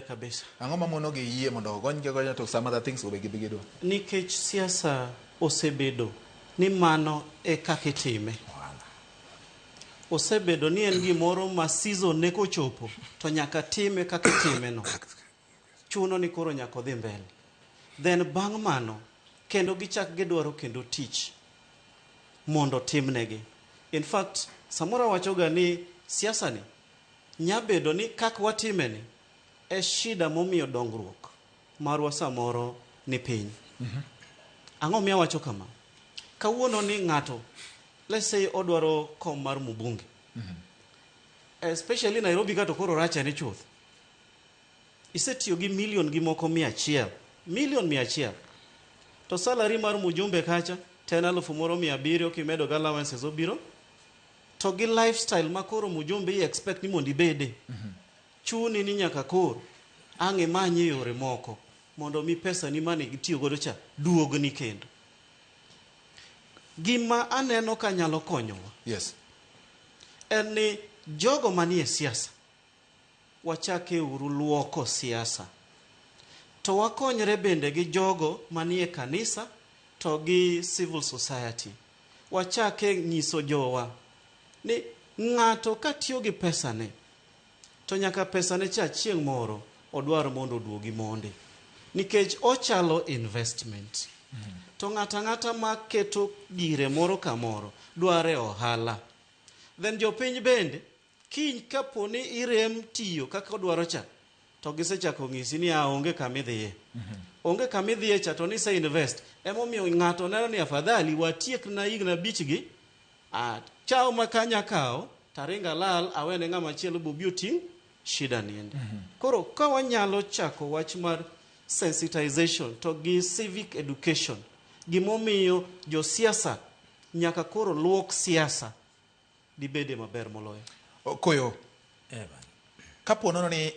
kabisa. Ang'o mamono gi yie mondo ogony gi agonya to some other things go be gidwa? Nikech siasa osebedo ni mano e kaka itime. Osebedo ni en gimoro ma season ne kochopo to nyaka time kaka itime no. Chuno ni koro nyaka odhi mbele. Then bang' mano kendo gichak gidwaro kendo tich mondo timnegi. In fact, samoro awachoga ni siasa ni nyabedo ni kaka watime ni e shida momiyo dongruok marwa samoro ni piny. Ang'o miyo awacho kama? Kawuono ni ng'ato, let's say, odwaro kom mar mbunge. Especially Nairobi ka to koro racha ni chuth. Isetiyo gi milion gi moko 100. Milion 100. To salary mar mjumbe kacha to en 1700 kimedo gi allowances obiro. To gi lifestyle ma koro mjumbe i expect ni mondo ibede. Chuni ni nyaka koro ang' imanye yore moko mondo mi pesa ni mane itiyo godo cha duogni kendo. Gima aneno ka nyalo konyowa en ni jogo manie siasa wachake uru luoko siasa to wakonyre bende gi jogo manie kanisa to gi civil society wachake nyiso jowa ni ng'ato katiyo gi pesane to nyaka pesane cha chieng' moro odwar mondo oduogi mondi nikech ochalo investment. To ng'ato ang'ata maketo gire moro kamoro dware ohala. Then jopiny bende kiny kapo ni irem tiyo kaka odwaro cha to gisechako ng'isi ni a onge kamidhiye. Onge kamidhiye cha to nise invest. Emomiyo ng'ato neno ni afadhali watiek na higni 5 gi a chao ma kanya kawo taringa lal awene ng'ama chielo bobi oting' shida niendi. Koro ka wanyalo chako wach mar sensitization to gi civic education, gimomiyo josiasa nyaka koro luok siasa dibede maber moloyo. Koyo Eh, bana. kapo nono ni